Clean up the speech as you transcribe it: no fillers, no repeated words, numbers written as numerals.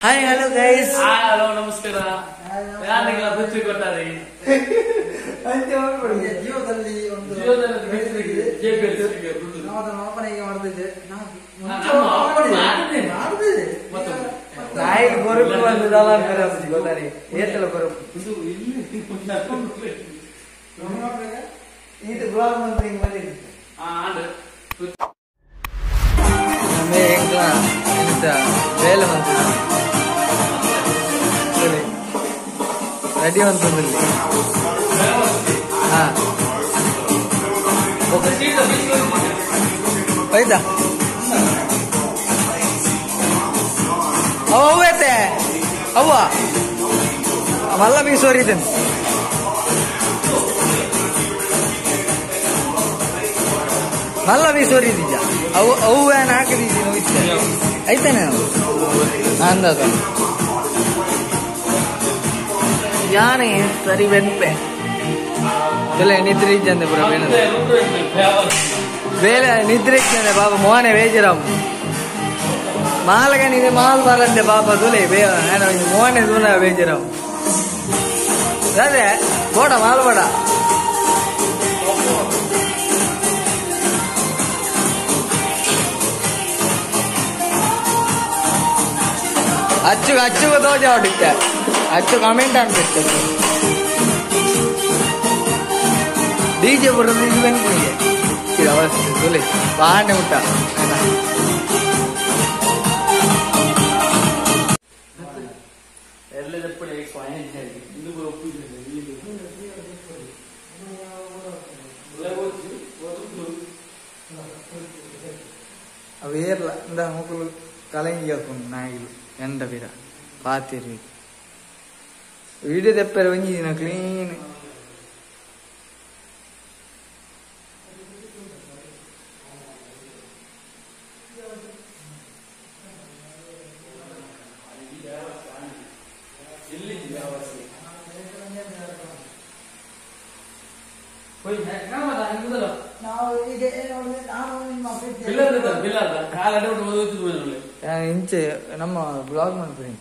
Hi hello guys. Hi hello ನಮಸ್ಕಾರ. ಯಾರಿಗೆಲ್ಲ ಬುತ್ತಿ ಕೊಟ್ಟಾರೆ ಜೀವದಲ್ಲಿ ಒಂದು ನಾವು ಅದನ್ನು ಓಪನ್ ಹೇಗೆ ಮಾಡ್ತಿದ್ದೆ. ನಾಯಿಗೆ ಬರುಕು ಬಂದದಲ್ಲ ಗೊತ್ತಾರೆ ಏತಲ್ಲ ಬರುಕು ಇದು ಬ್ಲಾಗ್ ಬಂದ್ರೆ ಹಿಂಗ್ ಬಂದಿದೆ. ಎಂತ ಬೇಲೆ ಬಂತಿದೆ ರೆಡಿ ಅಂತಂದಿಲ್ಲ. ಹಾ ಆಯ್ತಾ ಅವ ಐತೆ ಅವ್ವ ಮಲ್ಲ ಬೀಸೋರಿದ್ದೇನೆ. ಮಲ್ಲ ಬೀಸೋರಿದ್ದೀಜ ಅವು ಅವು ಏನು ಹಾಕಿದ್ದೀವಿ ನೋಯ್ತೆ ಐತಾನೆ ಅಂದಾದ ಯಾನೆ ಸರಿ ಬೆನ್ಪೆ ಇಲ್ಲ ನಿದ್ರೆ ಇದ್ದಂದೆ ಪುರ ಬೇಲೆ ನಿದ್ರೆ ಇದ್ದಂದೆ ಬಾಬಾ ಮೋಹನೆ ಬೇಜಾರಾವು ಮಾಲಗನಿದೆ ಮಾಲ್ ಬಾರಂದೆ ಬಾಬಾ ದುಲೆ ಬೇ ಮೋಹನೆ ದೂನ ಬೇಜಾರಾವು ಅದೇ ಬೋಡ ಮಾಲ್ ಬೇಡ. ಅಚ್ಚು ಅಚ್ಚುಗ ದೋಜ ಹೊಡಿತೆ ಅಚ್ಚು ಕಮೆಂಟ್ ಅನ್ಬಿಟ್ಟು ಡಿಜೆ ಬರೋದು ಇದು ಬೆನ್ಪುಣಿಗೆ ಅವಸ್ಥೆ ಬಾಂಡೆ ಮುಟ್ಟ ಅವೇರ್ಲ ಇಂದ ಮುಕುಲು ಕಲಂಗಿ ಹಾಕೊಂಡು ನಾಯಿಲು ಎಂಡ ಬೀರ ಪಾತಿರ್ವಿ ವಿಡಿಯೋ ತೆಪ್ಪರೆ ಒಂಜಿ ದಿನ ಕ್ಲೀನ್ ಇಂಚೆ ನಮ್ಮ ಬ್ಲಾಗ್ ಮಾಡ್ತೀನಿ.